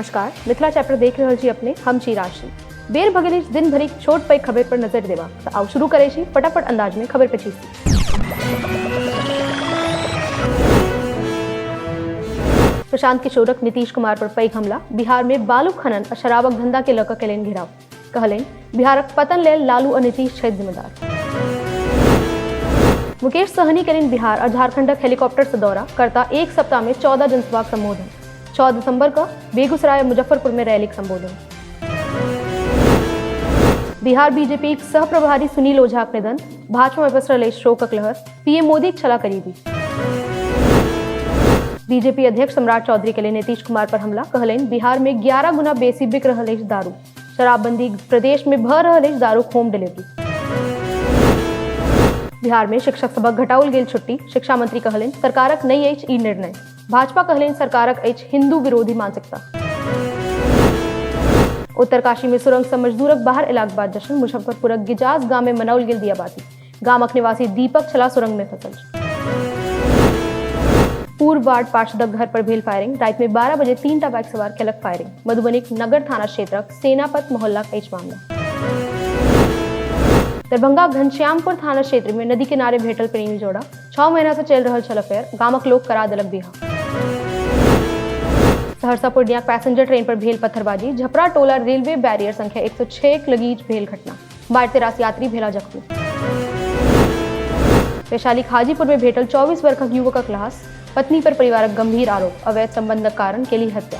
नमस्कार, मिथिला चैप्टर देख रहल छी अपने, हम छी राशि। बेर भऽ गेल अछि दिन भरिक छोट पैघ खबर पर नजर देबाक, तऽ आउ शुरू करै छी फटाफट अंदाज में खबर पचीसी। प्रशांत किशोरक नीतीश कुमार पर पैघ हमला, बिहार में बालू खनन आ शराबक धंधा के लऽ कऽ केलनि घेराव, कहलनि बिहारक पतन लेल लालू आ नीतीश छथि जिम्मेदार। मुकेश सहनी केलनि बिहार आ झारखंडक हेलीकॉप्टर से दौरा, करता एक सप्ताह में 14 जनसभाक संबोधन, 6 दिसंबर क बेगूसराय आ मुजफ्फरपुर में रैलीक संबोधन। बिहार बीजेपीक सह प्रभारी सुनील ओझाक निधन, भाजपा में पसरल अछि शोकक लहर, पीएम मोदीक छला करीबी। बीजेपी अध्यक्ष सम्राट चौधरी के लिए नीतीश कुमार पर हमला, कहलनि बिहार में 11 गुना बेसी बिक रहल अछि दारू, शराबबंदी प्रदेश में भ रहल अछि दारूक होम डिलीवरी। बिहार में शिक्षक सभक घटाओल गेल छुट्टी, शिक्षा मंत्री कहलनि सरकारक नहि अछि ई निर्णय, भाजपा कहलनि सरकारक अछि हिंदू विरोधी मानसिकता। उत्तरकाशी में सुरंग सँ मजदूरक बाहर एलाक बाद जश्न, मुजफ्फरपुरक गिजास गाम में मनाओल गेल दियाबाती, गामक निवासी दीपक छला सुरंग में फंसल। पूर्व वार्ड पार्षदक घर पर भेल फायरिंग, राति में 12 बजे 3टा बाइक सवार केलक फायरिंग, मधुबनीक नगर थाना क्षेत्रक सेनापत मोहल्लाक अछि मामला। दरभंगा घनश्यामपुर थाना क्षेत्र में नदी किनारे भेटल प्रेमी जोड़ा, 6 महीना से चलि रहल छल अफेयर, गामक लोक करा देलक बियाह। सहरसा पूर्णिया पैसेंजर ट्रेन पर भेल पत्थरबाजी, झपरा टोला रेलवे बैरियर संख्या 106 लगीच भेल घटना, मारिते रास यात्री भेला जख्मी। वैशाली हाजीपुर में भेटल 24 वर्षक युवकक लाश, पत्नी पर परिवारक गंभीर आरोप, अवैध संबंधक कारण केली हत्या।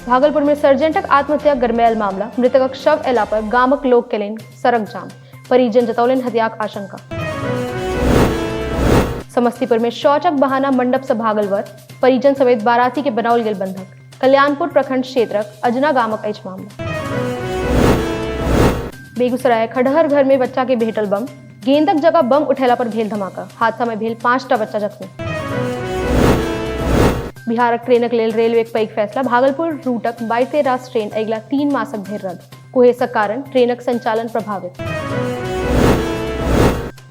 भागलपुर में सर्जेंटक आत्महत्या गरमायल मामला, मृतकक शव एला पर गामक लोक केलनि सड़क जाम, परिजन जतौलनि हत्याक आशंका। समस्तीपुर में शौचक बहाना मंडप से भागल वर, परिजन समेत बाराती के बनाओल गेल बंधक, कल्याणपुर प्रखंड क्षेत्रक अजना गामक अछि मामला। बेगूसराय खडहर घर में बच्चा के भेटल बम, गेंदक जगह बम उठेला पर भेल धमाका, हादसा में भेल 5टा बच्चा जख्मी। बिहारक ट्रेनक लेल रेलवे पैघ फैसला, भागलपुर रूटक बाइते रास ट्रेन अगिला 3 मासक धरि रद्द, कुहेसक कारण ट्रेनक संचालन प्रभावित।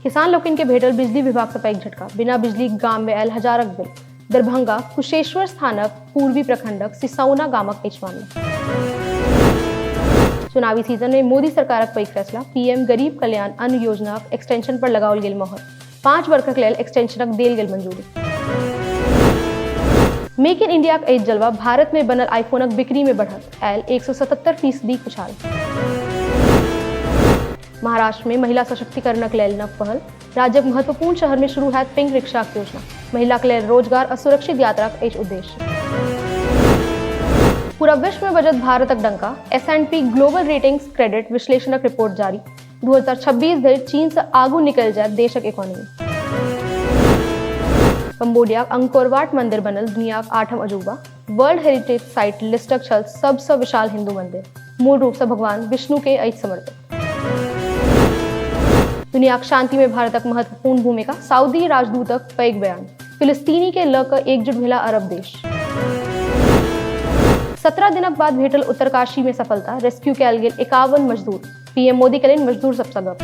किसान लोकनि के भेटल बिजली विभाग से पैघ झटका, बिना बिजली गाम में आयल हजारक बिल, दरभंगा कुशेश्वर स्थानक पूर्वी प्रखंडक सिसौना गामक अछि मामला। चुनावी सीजन में मोदी सरकारक पैघ फैसला, पीएम गरीब कल्याण अन्न योजनाक एक्सटेंशन पर लगाओल गेल मोहर, 5 वर्षक लेल एक्सटेंशनक देल गेल मंजूरी। मेक इन इंडियाक अछि जलवा, भारत में बनल आईफोनक बिक्री में बढ़त, आयल 177% उछाल। महाराष्ट्र में महिला सशक्तिकरणक लेल नव पहल, राज्यक महत्वपूर्ण शहर में शुरू हैत पिंक रिक्शाक योजना, महिलाक लेल रोजगार आ सुरक्षित यात्राक अछि उद्देश्य। पूरा विश्व में बजत भारतक डंका, S&P global ratings credit विश्लेषणक रिपोर्ट जारी, 2026 धरि चीन से आगू निकलि जायत देशक इकोनॉमी। कंबोडियाक अंकोरवाट मंदिर बनल दुनियाक 8म अजूबा, वर्ल्ड हेरिटेज साइट लिस्टक छल सबसँ विशाल हिंदू मंदिर, मूल रूप से भगवान विष्णु के अछि समर्पित। दुनियाक शांति में भारतक महत्वपूर्ण भूमिका, सऊदी राजदूतक पैघ बयान, फिलिस्तीनी के लऽ कऽ एकजुट भेला अरब देश। 17 दिनक बाद भेटल उत्तरकाशी में सफलता, रेस्क्यू कयल गेल 51 मजदूर, पीएम मोदी केलनि मजदूर सबसँ गप।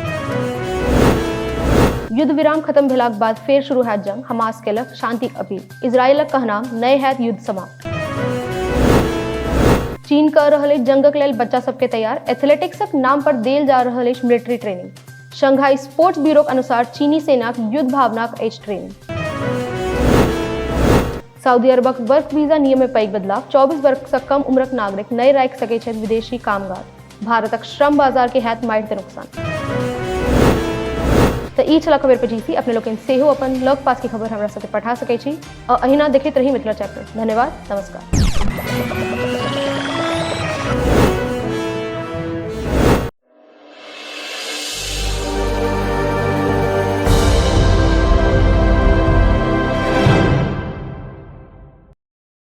युद्ध विराम खत्म भेलाक बाद फेर शुरू हैत जंग, हमास केलक शांतिक अपील, इजरायलक कहनाम नहि हैत युद्ध समाप्त। चीन कऽ रहल अछि जंगक लेल बच्चा सबके तैयार, एथलेटिक्सक नाम पर देल जा रहल अछि मिलिट्री ट्रेनिंग, शंघाई स्पोर्ट्स ब्यूरोक अनुसार चीनी सेनाक युद्ध भावनाक अछि ट्रेनिंग। सऊदी अरबक वर्क वीजा नियम में पैघ बदलाव, 24 वर्ष सँ कम उम्रक नागरिक नहि राखि सकैत छथि विदेशी कामगार, भारतक श्रम बाजार के हैत मारिते नुकसान। तऽ ई छल खबर पचीसी, अपने लोकनि सेहो अपन लग पास के खबर हमरा सबके पठा सकै छी आ अहिना देखैत रही मिथिला चैप्टर। धन्यवाद, नमस्कार।